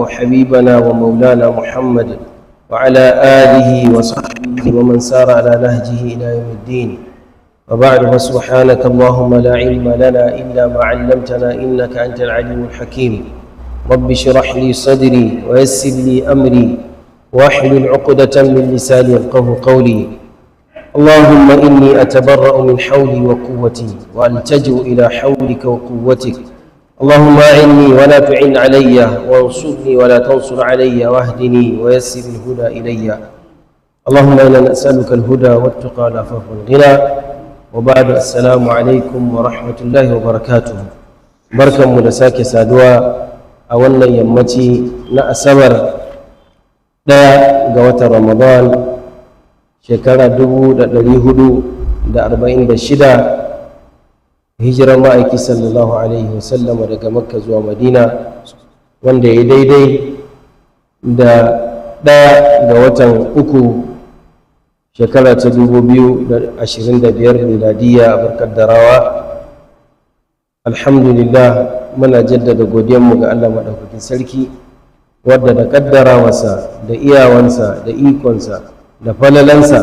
وحبيبنا ومولانا محمد وعلى آله وصحبه ومن سار على نهجه إلى يوم الدين. وبعد، فسبحانك اللهم لا علم لنا إلا ما علمتنا إنك أنت العليم الحكيم. رب اشرح لي صدري ويسر لي أمري واحلل عقدة من لساني يفقه قولي. اللهم إني أتبرأ من حولي وقوتي وألتجئ إلى حولك وقوتك. اللهم أعني ولا تعن علي، وانصرني ولا تنصر علي، واهدني ويسر الهدى إلي. اللهم إنا نسألك الهدى والتقى والعفاف والغنى. وبعد، السلام عليكم ورحمة الله وبركاته. بركة مدساك سادوا أولا يمتي نأسمر ɗaya ga watan Ramadan, shekara 1446 hijirar ma'aiki sallallahu alaihi wasallama daga Makka zuwa Madina, wanda ya daidai da 1 ga watan 3, shekara ta 2025 miladiyya. A barkar darawa, alhamdulillah, muna jaddada godiyanmu ga Allah maɗaukakin sarki, wadda da ƙaddarawarsa da iyawansa da ikonsa da falalansa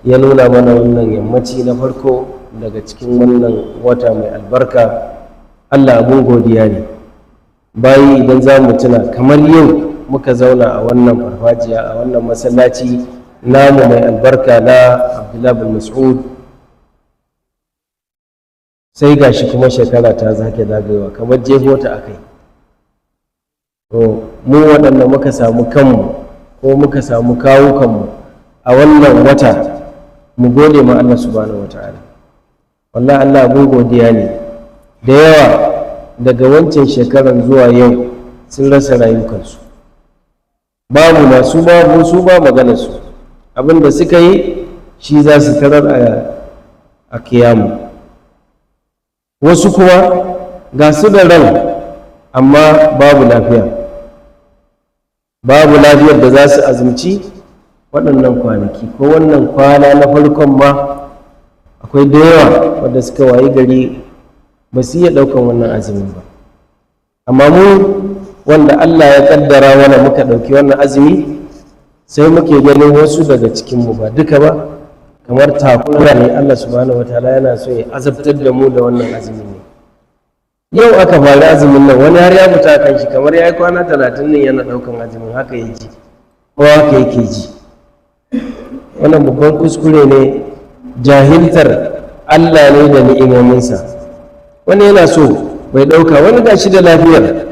ya nuna mana wannan yammaci na farko daga cikin wannan wata mai albarka. Allah abun godiya ne. Bayi, idan za mu tuna, kamar yau muka zauna a wannan farfajiya, a wannan masallaci namu mai albarka na Abdullahi bin Mas'ud. Sai gashi kuma shekara ta zake zagayowa kamar jefo ta akai. To, mu waɗanda muka samu kanmu ko muka samu kawukanmu a wannan wata, mu gode ma Allah subhanahu wa ta'ala. Wallahi, Allah abun godiya ne. Da yawa daga wancan shekaran zuwa yau sun rasa rayukansu, babu masu, babu su, ba maganarsu. Abin da suka yi shi za su tarar a kiyamu. Wasu kuma ga su da ran, amma babu lafiya, babu lafiyar da za su azumci waɗannan kwanaki ko wannan kwana na farkon ma. Akwai da yawa wadda suka wayi gari ba su iya ɗaukan wannan azumin ba. Amma mu wanda Allah ya ƙaddara mana muka ɗauki wannan azumi, sai muke ganin wasu daga cikinmu, ba duka ba, kamar takura ne, Allah subhanahu wa ta'ala yana so ya azabtar da mu da wannan azumin ne. Yau aka fara azumin nan, wani har ya fita kan shi kamar ya yi kwana 30 ne yana ɗaukan azumin, haka ya ji ko haka yake ji. Wannan babban kuskure ne, jahiltar Allah ne da ni'imominsa. Wani yana so bai ɗauka, wani gashi da lafiyar,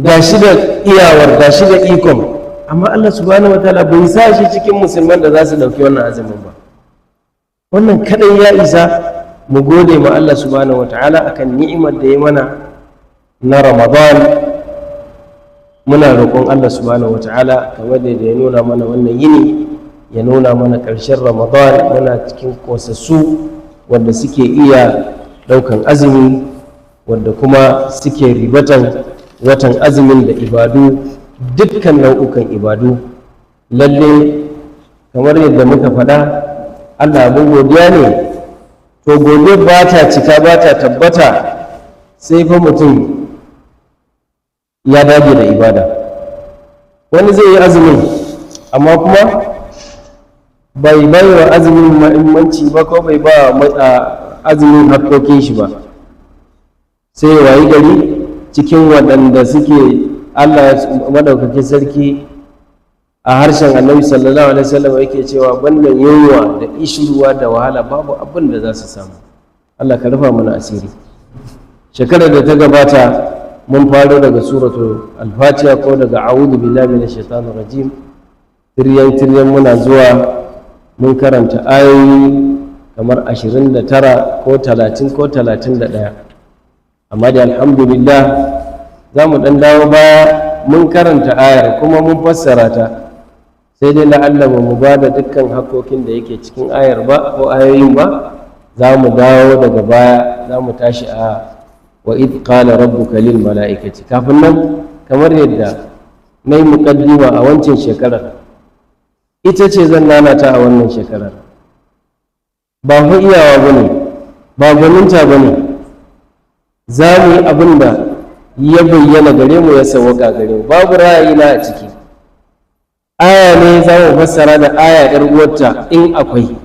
gashi da iyawar, gashi da ikon, amma Allah subhanahu wa ta'ala bai sa shi cikin musulman da za su ɗauki wannan azumin ba. Wannan kadai ya isa mu gode ma Allah subhanahu wa ta'ala akan ni'imar da ya mana na Ramadan. Muna roƙon Allah subhanahu wa ta'ala, kamar da ya nuna mana wannan yini, ya nuna mana ƙarshen Ramadan muna cikin ƙosassu wanda suke iya ɗaukan azumi, wanda kuma suke ribatan watan azumin da ibadu, dukkan nau'ukan ibadu. Lalle, kamar yadda muka faɗa, Allah abin godiya ne. To, godiya ba ta cika, ba ta tabbata, sai fa mutum ya dage da ibada. Wani zai yi azumin, amma kuma bai bai wa azumin muhimmanci ba, ko bai ba azumin hakkokin shi ba, sai ya wayi gari cikin waɗanda suke Allah maɗaukakin sarki a harshen Annabi sallallahu alaihi wasallam yake cewa banda yunwa da ishirwa da wahala, babu abin da za su samu. Allah ka rufa mana asiri. Shekarar da ta gabata mun faro daga suratu Al-Fatiha, ko daga a'udhu billahi minash shaitanir rajim, tiryan tiryan muna zuwa mun karanta ayoyi kamar 29 ko 30 ko 31. Amma da alhamdulillah, za mu ɗan dawo baya. Mun karanta ayar kuma mun fassara ta, sai dai la'alla ba mu ba da dukkan hakokin da yake cikin ayar ba ko ayoyin ba. Za mu dawo daga baya, za mu tashi a wa id qala rabbuka lil mala'ikati. Kafin nan, kamar yadda na yi muƙaddima a wancan shekarar, ita ce zan nanata a wannan shekarar: ba fa iyawa ba ne, ba gwaninta ba ne. Za mu yi abin da ya bayyana gare mu, ya sawwaka gare mu. Babu ra'ayi na a ciki. Aya ne za mu fassara da aya 'yar uwarta in akwai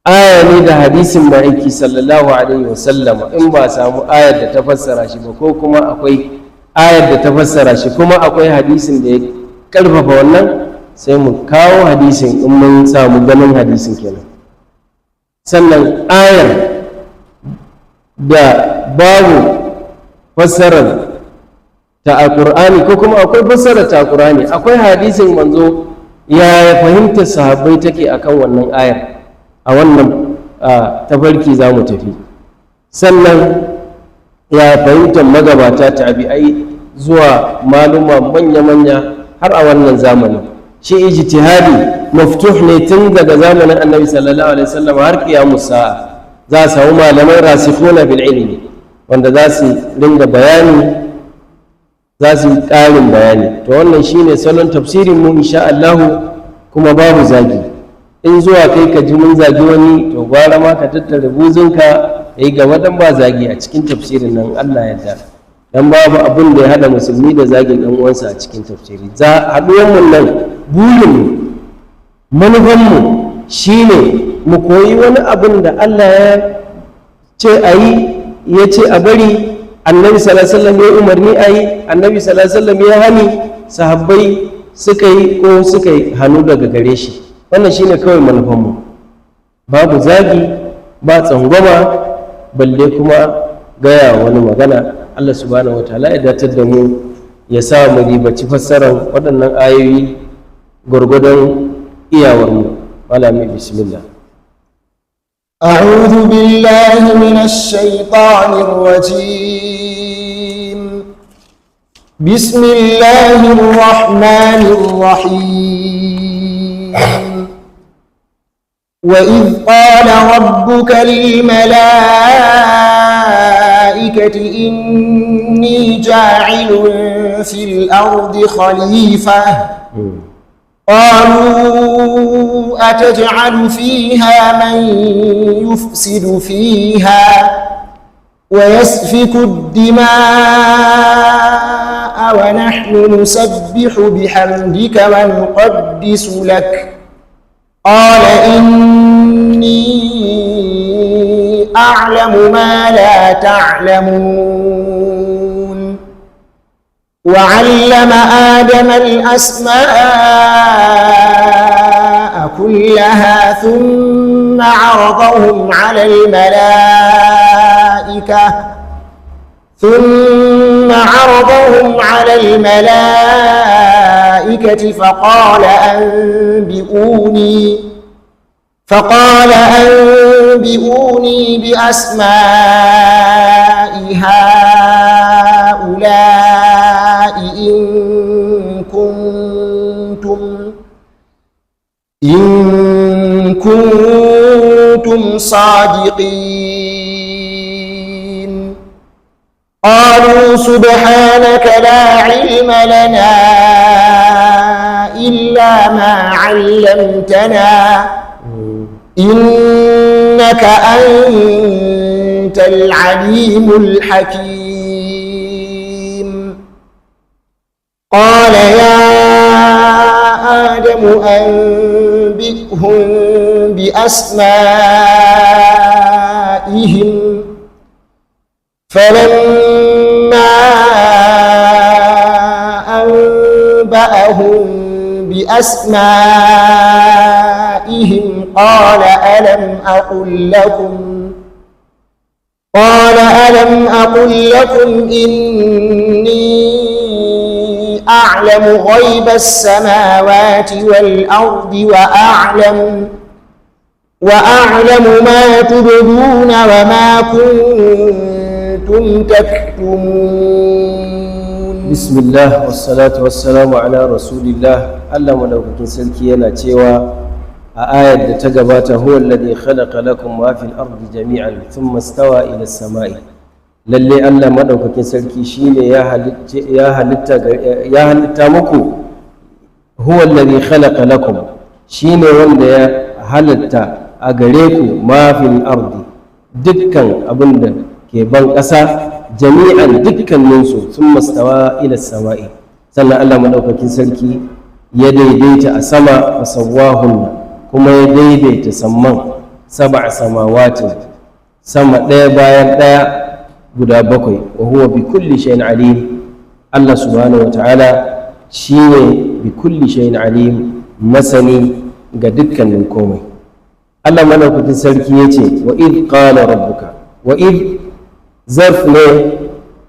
aya ne, da hadisin ma'aiki sallallahu alaihi wasallama in ba samu ayar da ta fassara shi ba, ko kuma akwai ayar da ta fassara shi kuma akwai hadisin da ya karfafa wannan, sai mu kawo hadisin in mun samu ganin hadisin kenan. Sannan ayar da babu fassarar ta a ƙur'ani, ko kuma akwai fassarar ta a ƙur'ani, akwai hadisin manzo, ya fahimta sahabbai take akan wannan ayar, a wannan tafarki za mu tafi. Sannan ya fahimtar magabata, tabi'ai zuwa maluma manya-manya har a wannan zamanin. Shi ijtihadi maftuh ne tun daga zamanin Annabi sallallahu alaihi wasallam har qiyamus sa'a. Za a samu malamai rasikhuna bil ilmi wanda za su ringa bayani, za su yi ƙarin bayani. To, wannan shine salon tafsirin mu insha Allahu, kuma babu zagi. In zuwa kai ka ji mun zagi wani, to gwara ma ka tattara buzunka ka yi gaba, dan ba zagi a cikin tafsirin nan, Allah yadda, dan babu abin da ya hada musulmi da zagin dan uwansa a cikin tafsiri. Za haɗuwan mu nan, burin mu, manufan mu shine mu koyi wani abin da Allah ya ce a yi, ya ce a bari, Annabi sallallahu alaihi wasallam ya umarni a yi, Annabi sallallahu alaihi wasallam ya hani, sahabbai suka yi ko suka yi hannu daga gare shi. Wannan shine kawai manufanmu. Babu zagi, ba tsangwama, balle kuma gaya wani magana. Allah subhanahu wa ta'ala ya datar da mu, ya sa mu ribaci fassarar waɗannan ayoyi gwargwadon iyawarmu. Malami, bismillah. أعوذ بالله من الشيطان الرجيم. بسم الله الرحمن الرحيم. وإذ قال ربك للملائكة إني جاعل في الأرض خليفة. قالوا أتجعل فيها من يفسد فيها ويسفك الدماء ونحن نسبح بحمدك ونقدس لك؟ قال إني أعلم ما لا تعلمون. وعلم آدم الأسماء كلها ثم عرضهم على الملائكة فقال أنبئوني بأسماء هؤلاء إن كنتم صادقين. قالوا سبحانك لا علم لنا إلا ما علمتنا إنك أنت العليم الحكيم. قال يا آدم أنبئهم بأسمائهم. فلما أنبأهم بأسمائهم قال ألم أقل لكم إني أعلم غيب السماوات والأرض وأعلم ما تبدون وما كنتم تكتمون؟ بسم الله والصلاة والسلام على رسول الله. Allah madaukakin sarki yana cewa a ayar da ta gabata: huwa alladhi khalaqa lakum ma fil ardi jami'an thumma stawa ila samai. Lalle Allah madaukakin sarki shine ya halitta muku. Huwa alladhi khalaqa lakum, shine wanda ya halitta a gare ku, ma fil ardi, dukkan abin da ke ban ƙasa. jami'an dukkaninsu, sun mastawa ila sama'i, sannan Allah maɗaukakin sarki ya daidaita a sama, fasawwahunna, kuma ya daidaita samman, sab'a samawatin, sama ɗaya bayan ɗaya guda bakwai. Wa huwa bi kulli shay'in alim, Allah subhanahu wata'ala shine bi kulli shay'in alim, masani ga dukkanin komai. Allah madaukakin sarki yace wa id qala rabbuka. Wa id zarf ne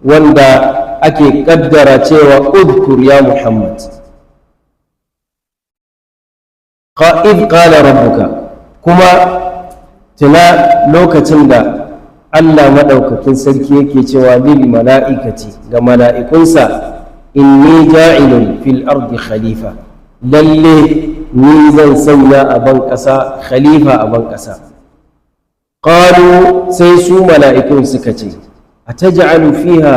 wanda ake kaddara cewa udkur ya Muhammad. Id qala rabbuka, kuma tuna lokacin da Allah maɗaukakin sarki yake cewa lil mala'ikati, ga mala'ikunsa, inni ja'ilun fil ardi khalifa, lalle ni zan sanya a ban ƙasa khalifa a ban ƙasa. Qalu, sai su mala'ikun suka ce, ataj'alu fiha,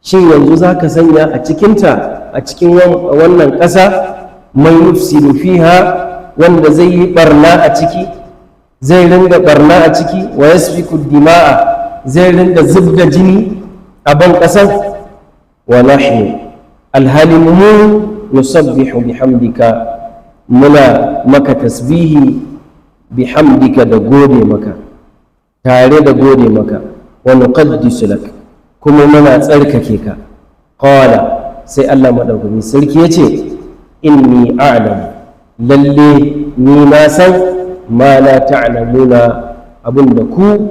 shin yanzu zaka sanya a cikinta, a cikin wannan ƙasa, man yufsidu fiha, wanda zai yi barna a ciki, zai ringa barna a ciki, wa yasfiku dima'a, zai ringa zubda jini a ban ƙasar, wa nahnu, alhalin mu, nusabbihu bihamdika, muna maka tasbihi, bihamdika, da gode maka, tare da gode maka, wa nuqaddisu lak, kuma muna tsarkake ka. Qala, sai Allah madaukakin sarki yace, inni a'lamu, lalle ni na san, ma la ta'lamuna, abin da ku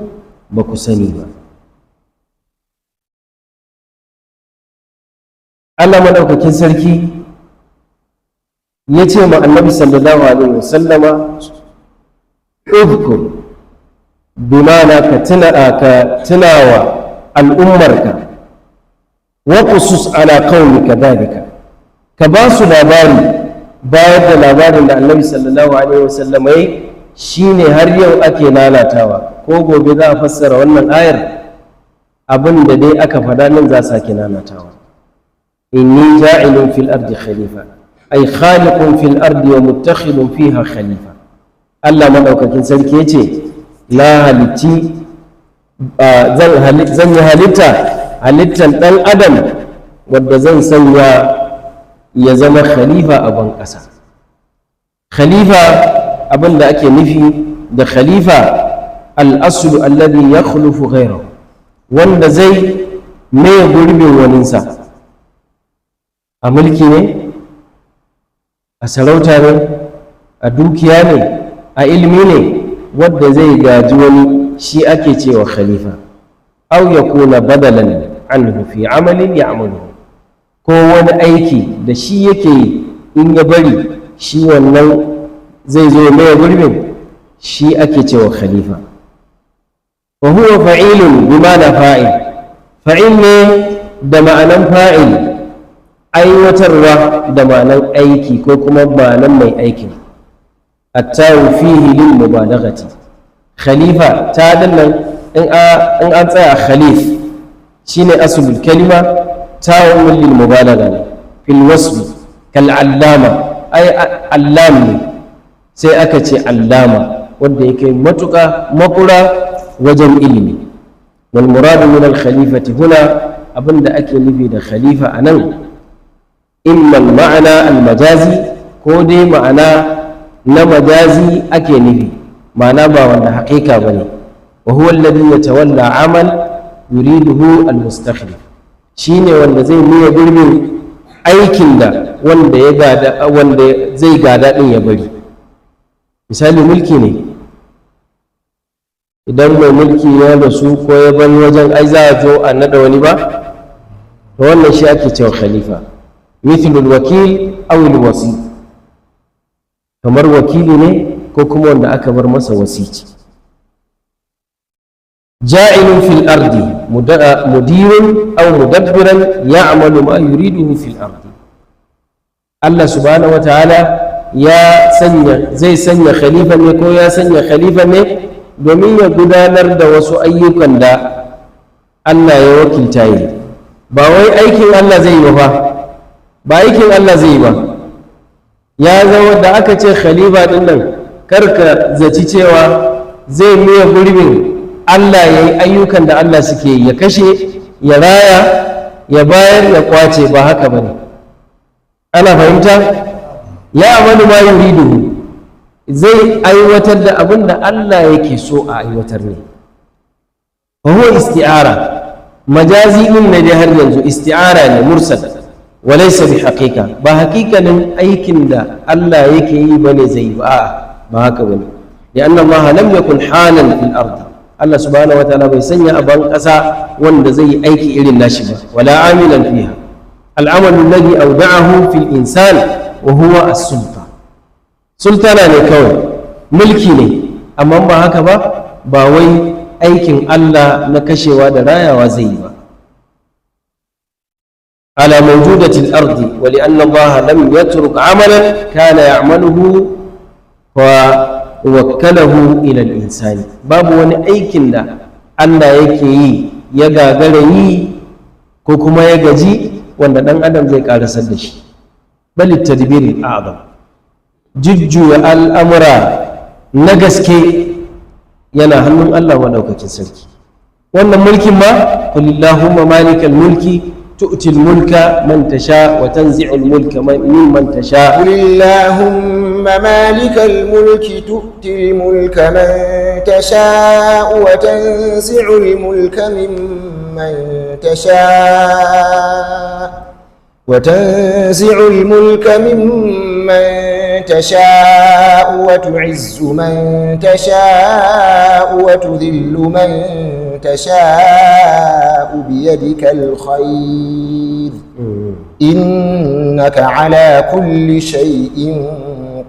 ba ku sani ba. Allah madaukakin sarki ya ce ma Annabi sallallahu alaihi wasallama, udkur, bimana ka tuna, ka tunawa al'ummarka, wa qusus ala qaumika dhalika, ka ba su labari, bayar da labarin da Annabi sallallahu alaihi wasallama yayi shine har yau ake lalatawa. Ko gobe za a fassara wannan ayar, abin da dai aka faɗa nan za sake lalatawa. Inni ja'ilun fil ardi khalifa, ay khaliqun fil ardi wa muttakhidun fiha khalifa. Allah madaukakin sarki yace, la halitti, zan yi halitta, halittan dan adam wadda zan sanya ya zama khalifa a ban ƙasa. Khalifa, abin da ake nufi da khalifa, al'asulu alladhi ya khulufu ghayrahu, wanda zai maye gurbin waninsa, a mulki ne, a sarauta ne, a dukiya ne, a ilimi ne, wadda zai gaji wani, shi ake cewa khalifa. Aw yakuna badalan anhu fi amalin ya'maluhu, ko wani aiki da shi yake yi, in ya bari shi wannan zai zo mai gurbin, shi ake cewa khalifa. Wa huwa fa'ilun bima'ana fa'il, fa'il ne da ma'anan fa'il, aiwatarwa da ma'anan aiki ko kuma ma'anan mai aikin. Attawu fihi lil mubalaghati. Khalifa ta dinnan, in an tsaya khalif shine aslul kalima, tawun lil mubalagha ne fil wasfi, kal allama, ay allam ne, sai aka ce allama, wanda yake matuƙa makura wajen ilimi. Wal muradu min al khalifati huna, abinda ake nufi da khalifa anan, imma al ma'ana al majazi, ko dai ma'ana na majazi ake nufi, ma'ana ba wanda haƙiƙa bane. Wa huwa alladhi yatawalla amal yuriduhu al mustakhlif, shine wanda zai miya gurbin aikin da wanda ya gada, wanda zai gada din ya bari. Misali, mulki ne, idan mai mulki ya rasu ko ya bar wajen, ai za a zo a naɗa wani ba, to wannan shi ake cewa khalifa. Mithlul wakil aw al wasi, kamar wakili ne ko kuma wanda aka bar masa wasici. Ja'ilun fil ardi mudirun aw mudabbiran ya'malu ma yuriduhu fil ardi. Allah subhanahu wa ta'ala ya sanya, zai sanya khalifa ne ko ya sanya khalifa ne domin ya gudanar da wasu ayyukan da Allah ya wakilta yi. Ba wai aikin Allah zai yi ba, ba aikin Allah zai yi ba. Ya zama da aka ce khalifa din nan, karka zaci cewa zai miya gurbin Allah ya yi ayyukan da Allah suke yi, ya kashe, ya raya, ya bayar, ya kwace, ba haka bane. Ana fahimta? Ya amalu ma yuridu, zai aiwatar da abin da Allah yake so a aiwatar ne. Fa huwa isti'ara, majazi din ne dai har yanzu, isti'ara ne mursal, wa laysa bi haqiqa, ba haqiqanin aikin da Allah yake yi bane zai ba, a'a, ba haka bane. Li'anna Allah lam yakun halan fil ard, Allah subhanahu wataala bai sanya a ban ƙasa wanda zai yi aiki irin nashi ba, wala amilan fiha. Al'amalu alladhi awda'ahu fil insan wa huwa as-sulta, sultana ne kawai, mulki ne, amma ba haka ba, ba wai aikin Allah na kashewa da rayawa zai yi ba. Ala mawjudati al-ardi, wa li'anna Allah lam yatruk amalan kana ya'maluhu wa wakkalahu ila al-insani. Babu wani aikin da Allah yake yi ya gagara yi ko kuma ya gaji wanda dan adam zai karasar da shi. Bal at-tadbir al-a'zam, jujjuya al'amura na gaske yana hannun Allah maɗaukakin sarki. Wannan mulkin ma, kulillahumma malikal mulki tu'til mulka man tasha wa tanzi'ul mulka mimman tasha. قل اللهم مالك الملك تؤتي الملك من تشاء وتنزع الملك ممن تشاء وتنزع الملك ممن تشاء وتعز من تشاء وتذل من تشاء بيدك الخير إنك على كل شيء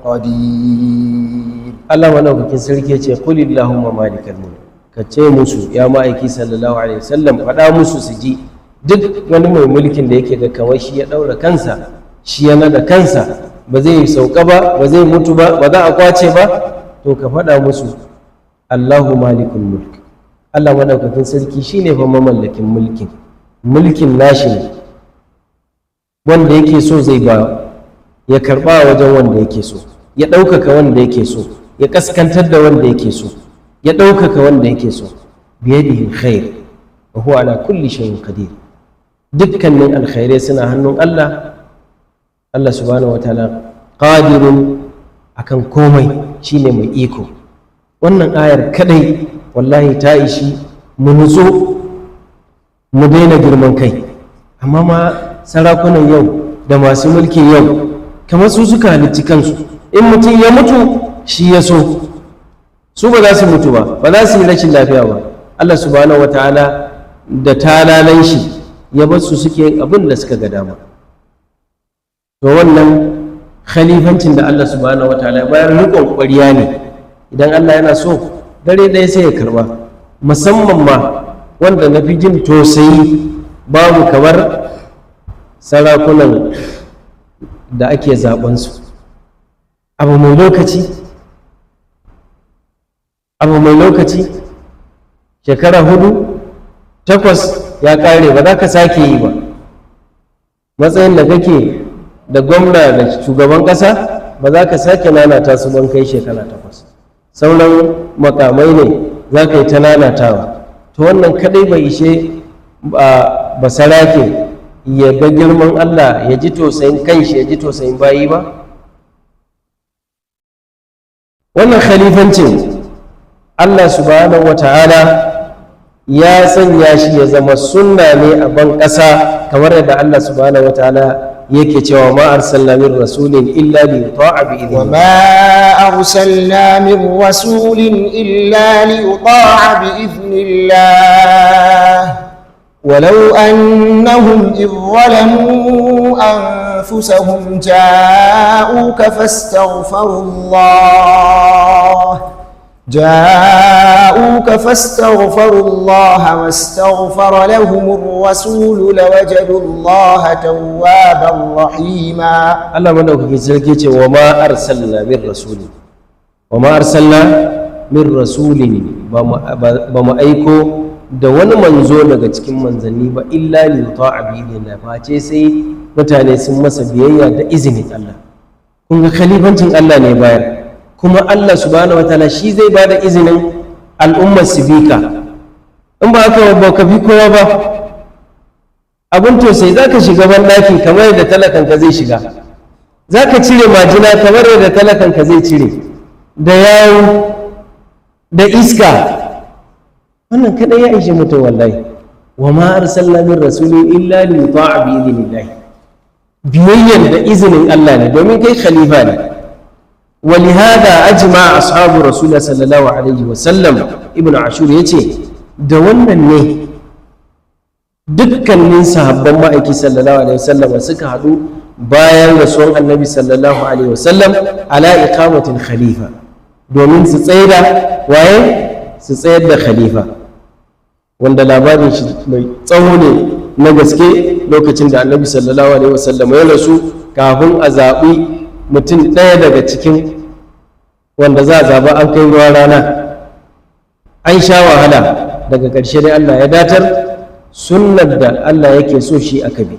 قدير. Allah maɗaukakin sarki ya ce, kulillahumma malikal mulk, ka ce musu, ya ma'aiki sallallahu alaihi wasallam, faɗa musu su ji, duk wani mai mulkin da yake ga kamar shi ya ɗaura kansa, shi ya naɗa kansa, ba zai sauka ba, ba zai mutu ba, ba za a kwace ba, to ka faɗa musu, Allahu malikul mulk, Allah maɗaukakin sarki shine fa mamallakin mulkin, mulkin nashi ne, wanda yake so zai ba, ya karɓa wajen wanda yake so, ya ɗaukaka wanda yake so, ya ƙaskantar da wanda yake so, ya ɗaukaka wanda yake so. Biyadihi alkhair wa huwa ala kulli shay'in qadir. Dukkanin alkhairai suna hannun Allah. Allah subhanahu wa ta'ala qadirun akan komai, shine mai iko. Wannan ayar kadai wallahi ta ishi mu nutsu, mu daina girman kai. Amma ma sarakunan yau da masu mulkin yau kamar su suka halicci kansu. In mutum ya mutu, shi ya so. Su ba za su mutu ba, ba za su yi rashin lafiya ba. Allah subhanahu wa ta'ala da talalan shi ya bar su suke yin abin da suka ga dama. To wannan khalifancin da Allah subhanahu wa ta'ala ya bayar riƙon ƙwarya ne. Idan Allah yana so, dare ɗaya sai ya karba. Musamman ma wanda na fi jin tausayi babu kamar sarakunan da ake zaɓensu. Abu mai lokaci, abu mai lokaci, shekara 4, 8 ya ƙare, ba za ka sake yi ba. Matsayin da kake da gwamna da shugaban ƙasa ba za ka sake nanata su ban kai shekara 8. Sauran makamai ne za ka yi ta nanatawa. To wannan kadai bai ishe basarake ya ga girman Allah, ya ji tausayin kanshi, ya ji tausayin bayi ba. Wannan khalifancin Allah subhanahu wata'ala ya sanya shi ya zama sunna ne a ban ƙasa, kamar yadda Allah subhanahu wata'ala yake cewa, ma arsalna min rasulin illa li yuta'a bi idhnillah. وما أرسلنا من رسول إلا ليطاع بإذن الله ولو أنهم إذ ظلموا أنفسهم جاءوك فاستغفروا الله واستغفر لهم الرسول لوجدوا الله توابا رحيما. Allah madaukakin sarki ce, wa ma arsalna min rasulin, wa ma arsalna min rasulin, ba mu aiko da wani manzo daga cikin manzanni ba, illa li yuta'a bi idhnillah, face sai mutane sun masa biyayya da izinin Allah. Kun ga khalifancin Allah ne bayar, kuma Allah subhanahu wataala shi zai ba da izinin al'ummar su bi ka. In ba haka ba, ka bi kowa ba. Abin tausayi, za ka shiga banɗaki kamar yadda talakanka zai shiga, za ka cire majina kamar yadda talakanka zai cire, da yawo da iska. Wannan kadai ya ishe mutum wallahi. Wa ma arsalna min rasulin illa li yuta'a bi idhnillah. Biyayyan da izinin Allah ne, domin kai khalifa ne. ولهذا أجمع أصحاب رسول الله صلى الله عليه وسلم. ابن عاشور yace da wannan ne dukkanin sahabban ma'aiki sallallahu alaihi wasallam suka haɗu bayan rasuwan Annabi sallallahu alaihi wasallam ala iqamatil khalifa, domin su tsaida waye, su tsayar da khalifa, wanda labarin shi mai tsawo ne na gaske. Lokacin da Annabi sallallahu alaihi wasallam ya rasu, kafin a zaɓi mutum ɗaya daga cikin wanda za a zaɓa, an kai ruwa rana, an sha wahala. Daga ƙarshe dai Allah ya datar, sunnar da Allah yake so shi aka bi,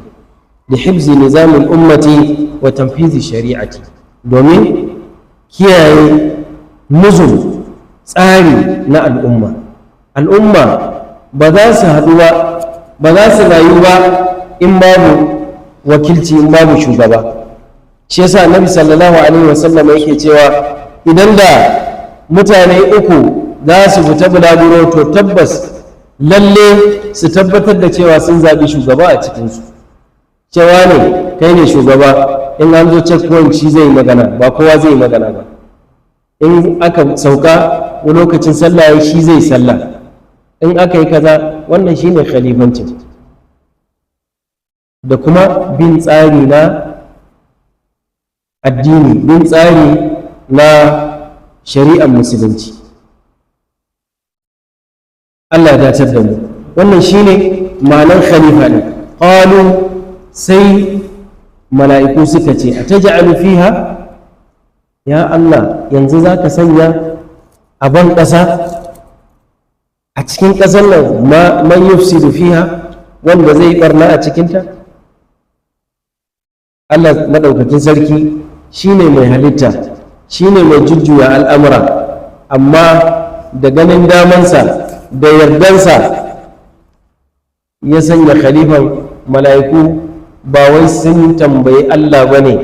da hibzi nizamin ummati wa tanfizi shari'ati, domin kiyaye nuzum, tsari na al'umma. Al'umma ba za su haɗu ba, ba za su rayu ba in babu wakilci, in babu shugaba. Shi yasa Annabi sallallahu alaihi wasallam yake cewa idan da mutane uku za su fita bulaguro, to tabbas lalle su tabbatar da cewa sun zaɓi shugaba a cikinsu, cewa ne kai ne shugaba. In an zo checkpoint, shi zai yi magana, ba kowa zai yi magana ba. In aka sauka lokacin sallah, shi zai sallah. In aka yi kaza, wannan shine khalifancin da kuma bin tsari na addini, bin tsari na shari'ar Musulunci. Allah ya dacar da mu. Wannan shine ma'anar khalifa ne. Qalu, sai mala'iku suka ce: ataj'alu fiha, ya Allah, yanzu zaka sanya a ban ƙasa, a cikin ƙasar nan, ma man yufsidu fiha, wanda zai barna a cikinta? Allah maɗaukakin sarki shine mai halitta, shine mai jujjuya al'amura, amma da ganin damansa da yardansa ya sanya khalifan mala'iku. Ba wai sun tambayi Allah ba ne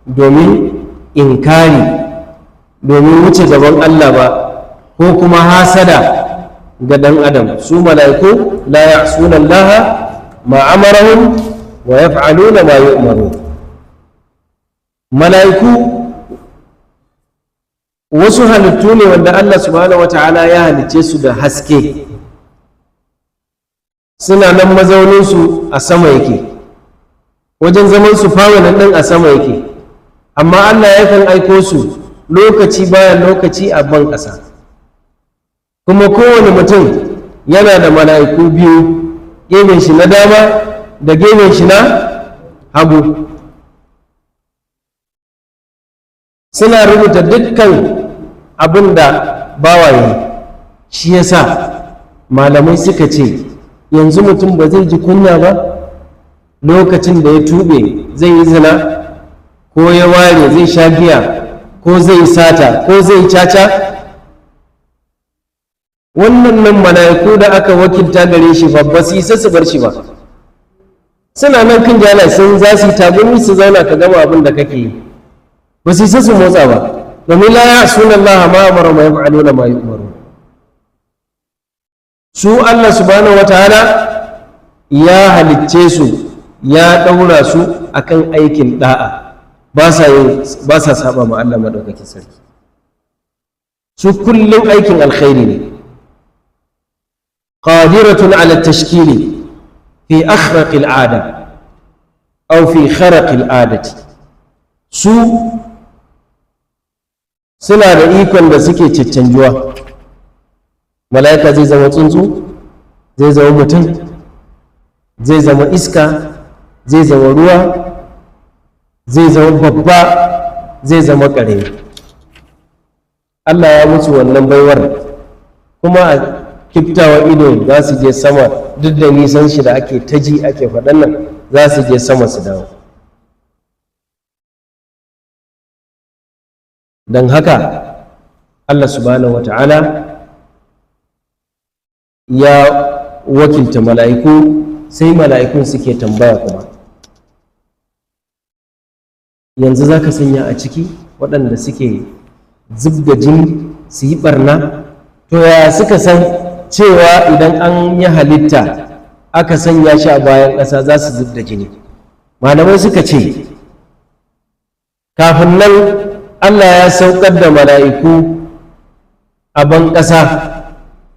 domin inkari, domin wuce gaban Allah ba, ko kuma hasada ga ɗan adam. Su mala'iku la ya'suna Allah ma amarahum wa yaf'aluna ma yu'marun. Mala'iku wasu halittu ne wanda Allah subhanahu wata'ala ya halicce su da haske. Suna nan, mazauninsu a sama yake, wajen zaman su fawunan ɗin a sama yake, amma Allah yakan aiko su lokaci bayan lokaci a ban ƙasa. Kuma kowane mutum yana da mala'iku biyu, gefen shi na dama da gefen shi na hagu. Suna rubuta dukkan abin da bawaye. Shi yasa malamai suka ce yanzu mutum ba zai ji kunya ba lokacin da ya tube zai yi zina, ko ya ware zai sha giya, ko zai yi sata, ko zai yi caca. Wannan nan mala'iku da aka wakilta gare shi ba ba su isa su bar shi ba. Suna nan kan jala, sun za su yi tagumi su zauna ka gama abin da kake yi. Ba su isa su motsa ba, domin la ya'suna Allah ma amara ma yaf'aluna ma yu'maru. Su Allah subhanahu wataala ya halicce su, ya ɗaura su akan aikin da'a, ba sa saba ma Allah madaukakin sarki. Su kullum aikin alkhairi ne. Qadiratun ala tashkili fi akhraq al'ada aw fi kharaq al'adati. Su suna da ikon da suke caccanjuwa. Mala'ika zai zama tsuntsu, zai zama mutum, zai zama iska, zai zama ruwa, zai zama babba, zai zama ƙarami. Allah ya musu wannan baiwar. Kuma a kiftawa ido za su je sama, duk da nisan shi da ake ta ji ake faɗan nan, za su je sama su dawo. Don haka Allah subhanahu wata'ala ya wakilta mala'iku Sai mala'ikun suke tambaya kuma, yanzu za ka sanya a ciki waɗanda suke zub da jini, su yi ɓarna? To ya suka san cewa idan an yi halitta aka sanya shi a bayan ƙasa za su zub da jini? Malamai suka ce kafin nan Allah ya saukar da mala'iku a ban ƙasa,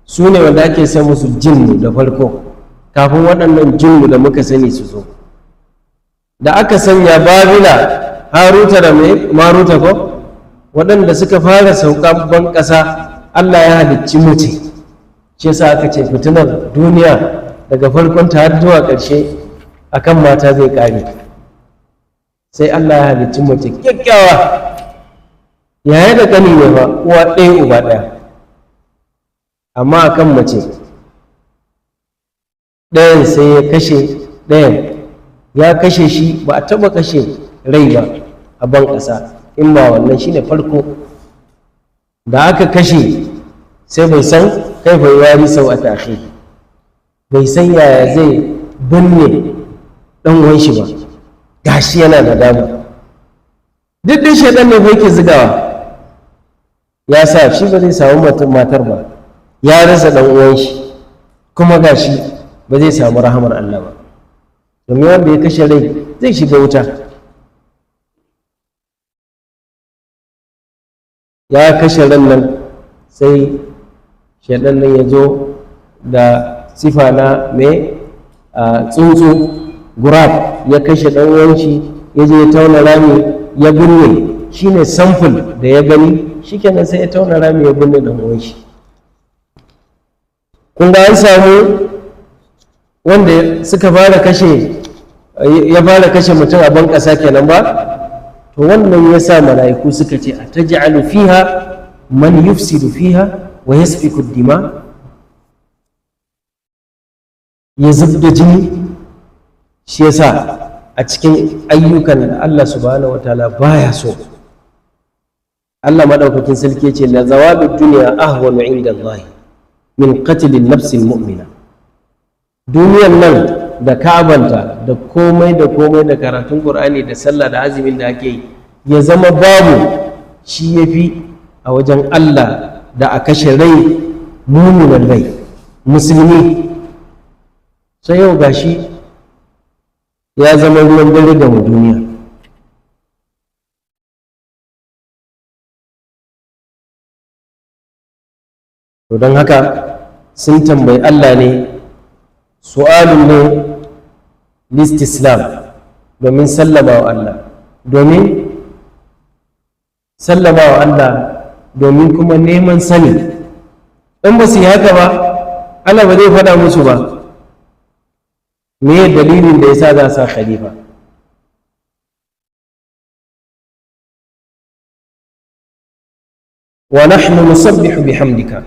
su ne wanda ake sai musu jinnu da farko, kafin waɗannan jinnu da muka sani su zo. Da aka sanya Babila, Haruta da Maruta ko, waɗanda suka fara sauka ban ƙasa, Allah ya halicci mace. Shi yasa aka ce fitinar duniya daga farkon ta har zuwa ƙarshe akan mata zai ƙare. Sai Allah ya halicci mace kyakkyawa, yaya da ƙani ne ba, uwa ɗaya uba ɗaya, amma akan mace ɗayan sai ya kashe ɗayan, ya kashe shi. Ba a taɓa kashe rai ba a ban ƙasa in ba wannan shine farko da aka kashe. Sai bai san kai bai wari sau a tafi, bai san yaya zai binne ɗan uwan shi ba. Gashi yana da dama, duk ɗin shaidan ne bai ke zigawa, ya sa shi ba zai samu matar ba, ya rasa ɗan uwan shi, kuma gashi ba zai samu rahamar Allah ba, domin wanda ya kashe rai zai shiga wuta. Ya kashe ran nan, sai shaidan nan ya zo da sifa na mai tsuntsu gurab, ya kashe ɗan uwan shi, ya je ya tauna rami ya binne. Shine samfur da ya gani, shikenan sai ya tauna rami ya binne ɗan uwan shi. Kun ga an samu wanda suka fara kashe, ya fara kashe mutum a ban ƙasa kenan ba? To wannan ya sa mala'iku suka ce, a taj'alu fiha man yufsidu fiha wa yasfiku dima, ya zub da jini. Shi yasa a cikin ayyukan da Allah subhanahu wataala baya so, Allah madaukakin sarki ce, la zawalu dunya ahwanu inda Allah min qatl an-nafs al-mu'mina. Duniyan nan da Ka'abanta da komai da komai da karatun Qur'ani da sallah da azumin da ake yi, ya zama babu shi, yafi a wajen Allah da a kashe rai, mumunan rai, musulmi. Sai yau gashi ya zama ruwan dare ga duniya. To don haka sun tambayi Allah ne, su'alun ne listislam, domin sallama wa Allah, domin sallama wa Allah, domin kuma neman sani. In ba su yi haka ba, Allah ba zai faɗa musu ba me dalilin da ya sa za a sa khalifa. Wa nahnu nusabbihu bihamdika,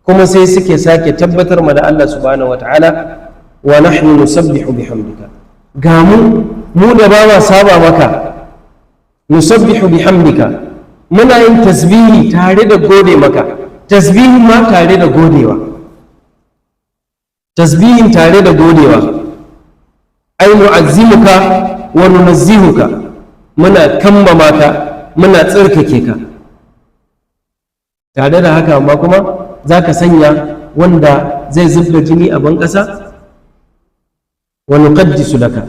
kuma sai suke sake tabbatar ma da Allah subhanahu wata'ala, wa nahnu nusabbihu bihamdika, ga mu, mu da ba ma saba maka, nusabbihu bihamdika, muna yin tasbihi tare da gode maka, tasbihin ma tare da godewa, tasbihin tare da godewa, ai nu'azzimuka wa nunazzihuka, muna kammama ka, muna tsarkake ka. Tare da haka amma kuma za ka sanya wanda zai zub da jini a ban ƙasa? Wa nuqaddisu laka,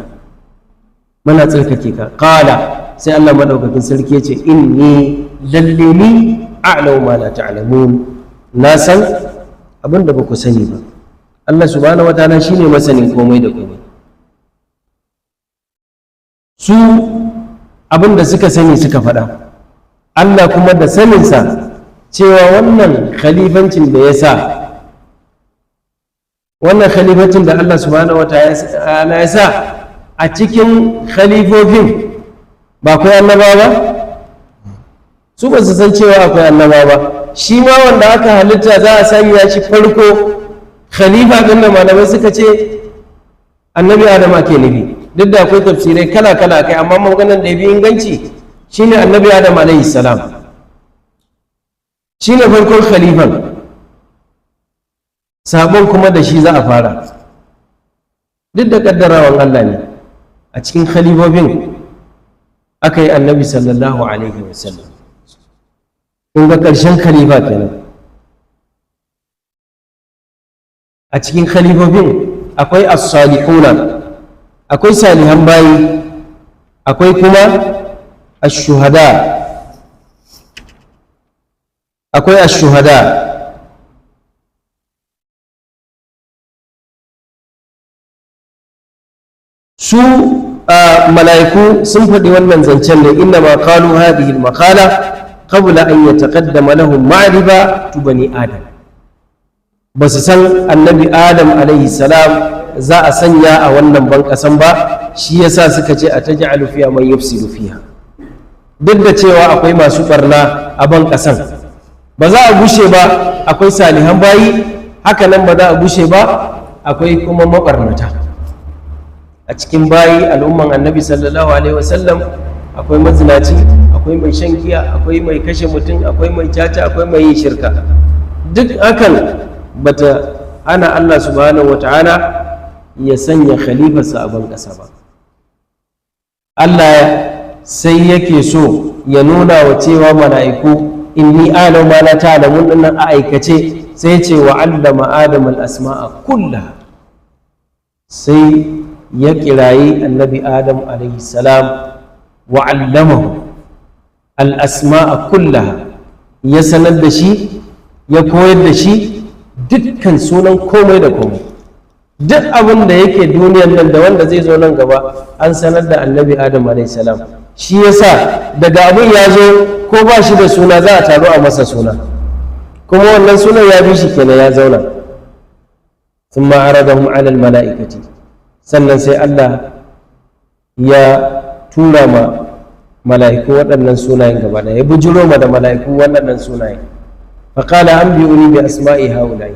muna tsarkake ka. Qala, sai Allah madaukakin sarki ya ce, inni, lalle ni, a'lamu ma la ta'lamun, na san abin da ba ku sani ba. Allah subhanahu wataala shine masanin komai da komai. Su abin da suka sani suka faɗa, Allah kuma da saninsa cewa wannan khalifancin da ya sa, wannan khalifancin da Allah subhanahu wataala ya sa a cikin khalifofin, ba akwai annaba ba? Su ba su san cewa akwai annaba ba. Shi ma wanda aka halitta za a sanya shi farko khalifa din da malamai suka ce annabi Adam ake nufi, duk da akwai tafsirai kala kala kai, amma maganar da ya fi inganci shine annabi Adam alaihi salam shine farkon khalifan, sabon kuma da shi za a fara. Duk da kaddarawan Allah ne, a cikin khalifofin aka yi annabi sallallahu alaihi wasallam. Kun ga ƙarshen khalifa kenan. A cikin khalifofin akwai as-salihuna, akwai salihan bayi, akwai kuma ash-shuhada, akwai ash-shuhada. Su mala'iku sun faɗi wannan zancen ne, inna ma qalu hadhihi al-maqala qabla an yataqaddama lahum ma'rifa tu bani adam. Ba su san annabi Adam alaihi salam za a sanya a wannan ban kasan ba, shi yasa suka ce a taj'alu fiha man yufsidu fiha. Duk da cewa akwai masu barna a ban kasan, ba za a gushe ba akwai salihan bayi, haka nan ba za a gushe ba akwai kuma mabarnata a cikin bayi. Al'umman annabi sallallahu alaihi wasallam akwai mazinaci, akwai mai shan giya, akwai mai kashe mutum, akwai mai caca, akwai mai yin shirka. Duk hakan bata ana Allah subhanahu wata'ala ya sanya khalifarsa a ban ƙasa ba. Allah sai yake so ya nuna wa cewa mala'iku inni a'lamu ma la ta'lamun dinnan a aikace, sai ce wa 'allama Adam al-asma'a kullaha. Sai ya kirayi annabi Adam alaihi salam, wa 'allamahu al-asma'a kullaha, ya sanar da shi, ya koyar da shi dukkan sunan komai da komai. Duk abin da yake duniyar nan da wanda zai zo nan gaba an sanar da annabi Adam alaihi salam. Shi yasa daga abin ya zo ko ba shi da suna za a taru a masa suna, kuma wannan sunan ya bi shi kenan ya zauna. Thumma aradahum ala al mala'ikati, sannan sai Allah ya tura ma mala'iku waɗannan sunayen gaba ɗaya, ya bujiro ma da mala'iku waɗannan sunayen. Faqala anbi'uni bi asma'i haula'i,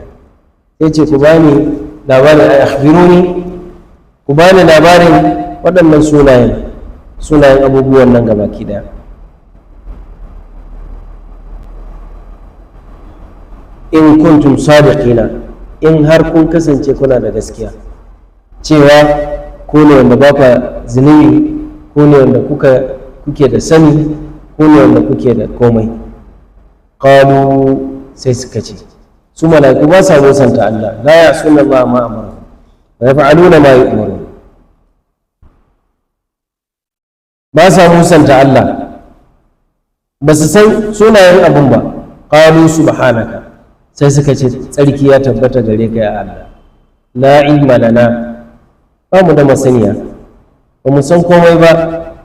sai ce ku bani labarin, ay akhbiruni, ku bani labarin waɗannan sunayen, sunayen abubuwan nan gabaki ɗaya. In kuntum sadiqina, in har kun kasance kuna da gaskiya cewa ku ne wanda ba kwa zunubi, ku ne wanda kuke da sani, ku ne wanda kuke da komai. Qalu, sai suka ce, su mala'iku ba sa musanta Allah, la ya'suna Allah ma amara wa yaf'aluna ma yu'marun. Ba sa musanta Allah, ba su san sunayen abun ba. Qalu subhanaka, sai suka ce tsarki ya tabbata gare ka ya Allah, la ilma lana, ba mu da masaniya, ba mu san komai ba,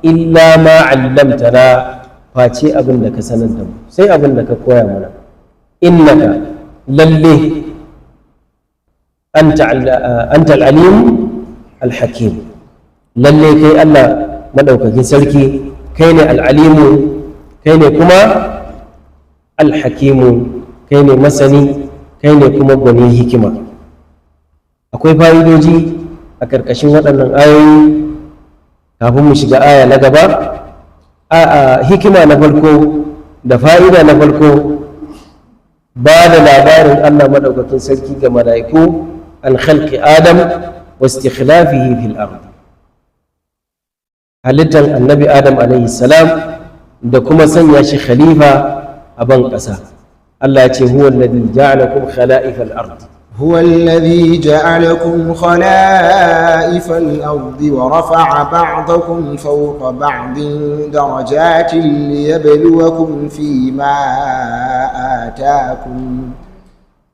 illa ma 'allamtana, face abin da ka sanar da mu, sai abin da ka koya mana. Innaka, lalle anta al-alim al-hakim, lalle kai Allah madaukakin sarki kai ne al-alimu, kai ne kuma al-hakimu, kai ne masani, kai ne kuma gwanin hikima. Akwai fa'idoji a karkashin waɗannan ayoyi kafin mu shiga aya na gaba. A hikima na farko da fa'ida na farko, ba da labarin Allah madaukakin sarki ga mala'iku an khalqi Adam wa istikhlafihi fil ard, halittar annabi Adam alaihi salam da kuma sanya shi khalifa a ban ƙasa. Allah ya ce huwa alladhi ja'alakum khala'ifal ard. هو الذي جعلكم خلائف الأرض ورفع بعضكم فوق بعض درجات ليبلوكم فيما آتاكم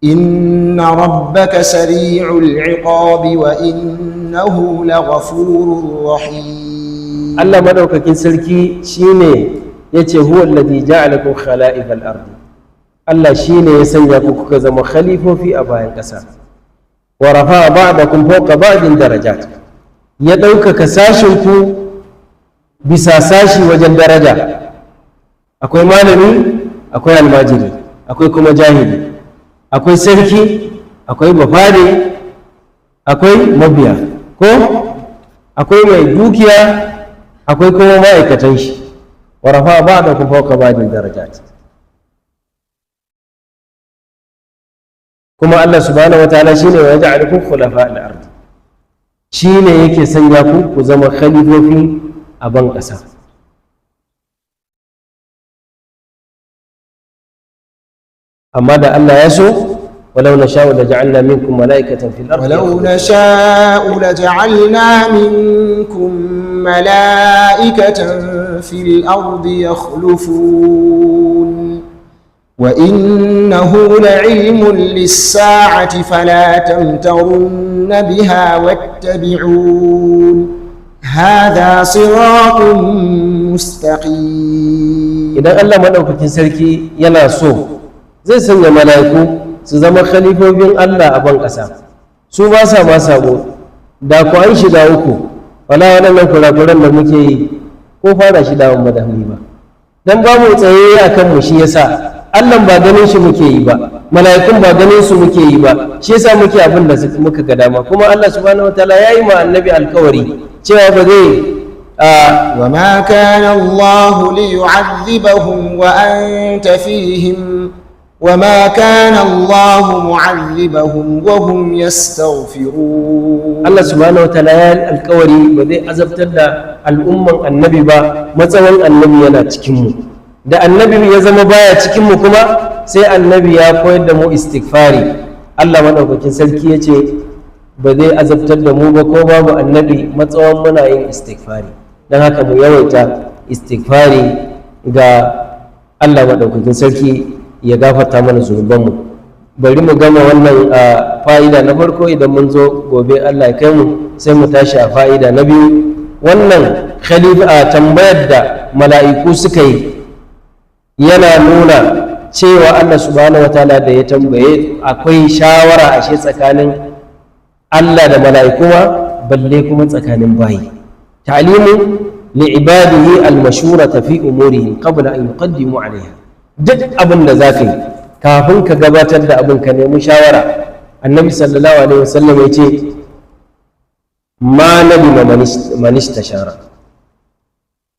إن ربك سريع العقاب وإنه لغفور رحيم. Allah madaukakin sarki shine yace huwa alladhi ja'alakum khala'ifal ard. Allah shine ya sanya ku kuka zama khalifofi a bayan ƙasa. Wa rafa'a ba'dakum fawqa ba'din darajat, ya ɗaukaka sashin ku bisa sashi wajen daraja. Akwai malami, akwai almajiri, akwai kuma jahili, akwai sarki, akwai bafade, akwai mabiya, ko akwai mai dukiya, akwai kuma ma'aikatan shi. Wa rafa'a ba'dakum fawqa ba'din darajat. Kuma Allah subhanahu wataala shine wa yaj'alukum khulafa al-ard. Shi ne yake sanya ku ku zama khalifofi a ban ƙasa. Amma da Allah ya so, walau nasha'u laja'alna minkum mala'ikatan fil ardi ولو نشاء لجعلنا منكم ملائكة في الأرض يخلفون وإنه لعلم للساعة فلا تمترن بها واتبعون هذا صراط مستقيم. Idan Allah maɗaukakin sarki yana so, zai sanya mala'iku su zama khalifofin Allah a ban ƙasa. Su ba sa ma sabo, da ku an shiga uku. Wala waɗannan kurakuran da muke yi, ko fara shi da ba da ba, dan babu tsaye a kanmu. Shi yasa Allah ba ganin shi muke yi ba, mala'ikun ba ganin su muke yi ba, shi yasa muke abin da muka ga dama. Kuma Allah subhanahu wataala ya yi ma annabi alkawari cewa ba zai وما كان الله ليعذبهم وأنت فيهم وما كان الله معذبهم وهم يستغفرون. Allah subhanahu wataala ya yi alkawari ba zai azabtar da al'umman annabi ba matsawan annabi yana cikin mu. Da annabi ya zama baya cikin mu kuma, sai annabi ya koyar da mu istighfari. Allah madaukakin sarki ya ce ba zai azabtar da mu ba ko babu annabi, matsawan muna yin istighfari. Don haka mu yawaita istighfari ga Allah madaukakin sarki ya gafarta mana zunubanmu. Bari mu gama wannan fa'ida na farko. Idan mun zo gobe, Allah ya kai mu, sai mu tashi a fa'ida na biyu. Wannan khalifa tambayar da mala'iku suka yi yana nuna cewa Allah subhanahu wataala da ya tambaye, akwai shawara ashe tsakanin Allah da mala'iku ma, balle kuma tsakanin bayi. Ta'limu li'ibadihi al-mashurata fi umurihim qabla an yuqaddimu alaiha. Duk abin da zaka yi, kafin ka gabatar da abin, ka nemi shawara. Annabi sallallahu alaihi wasallam ya ce: "Ma nadima man istashara."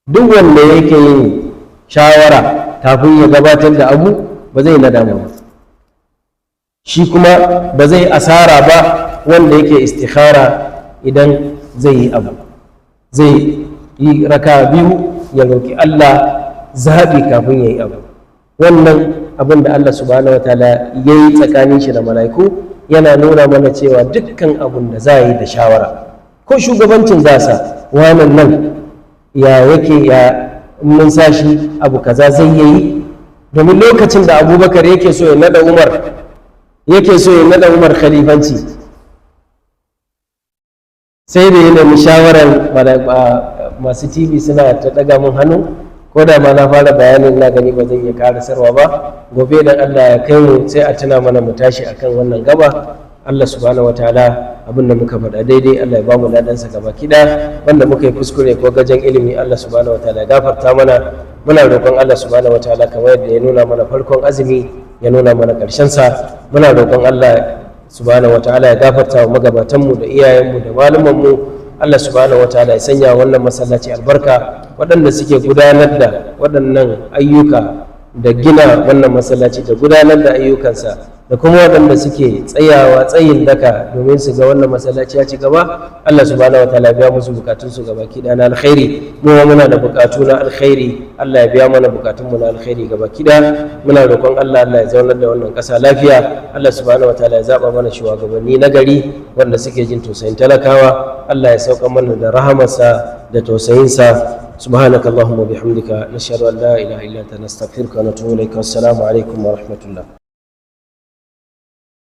Duk wanda yake yin shawara kafin ya gabatar da abu, ba zai nadama ba, shi kuma ba zai asara ba. Wanda yake istikhara idan zai yi abu, zai yi raka biyu ya roƙi Allah zaɓi kafin ya yi abu. Wannan abin da Allah subhanahu wataala ya yi tsakanin shi da mala'iku yana nuna mana cewa dukkan abun da za a yi da shawara, ko shugabancin za sa wannan nan ya yake, ya mun sa shi abu kaza zai yi. Domin lokacin da Abubakar yake so ya nada Umar, yake so ya nada Umar khalifanci, sai da ya nemi shawarar masu. TV suna ta daga mun hannu, ko da ma na fara bayanin na gani ba zan iya karasarwa ba. Gobe idan Allah ya kai mu, sai a tuna mana mu tashi akan wannan gaba. Allah subhanahu wataala, abin da muka faɗa daidai, Allah ya bamu ladansa gaba kiɗa. Wanda muka yi kuskure ko gajen ilimi, Allah subhanahu wataala ya gafarta mana. Muna roƙon Allah subhanahu wataala, kamar yadda ya nuna mana farkon azumi, ya nuna mana ƙarshen sa. Muna roƙon Allah subhanahu wataala ya gafarta wa magabatanmu da iyayenmu da malumanmu. Allah subhanahu wataala ya sanya wannan masallaci albarka. Waɗanda suke gudanar da waɗannan ayyuka da gina wannan masallaci da gudanar da ayyukansa, da kuma waɗanda suke tsayawa tsayin daka domin su ga wannan masallaci ya ci gaba, Allah subhanahu wataala ya biya musu bukatunsu gaba ki na alkhairi. Mu ma muna da bukatu na alkhairi, Allah ya biya mana bukatunmu na alkhairi gaba ki. Muna roƙon Allah, Allah ya zaunar da wannan ƙasa lafiya. Allah subhanahu wataala ya zaba mana shugabanni na gari wanda suke jin tausayin talakawa. Allah ya sauka mana da rahamarsa da tausayinsa. سبحانك اللهم وبحمدك، نشهد ان لا اله الا انت، نستغفرك ونتوب اليك، والسلام عليكم ورحمه الله.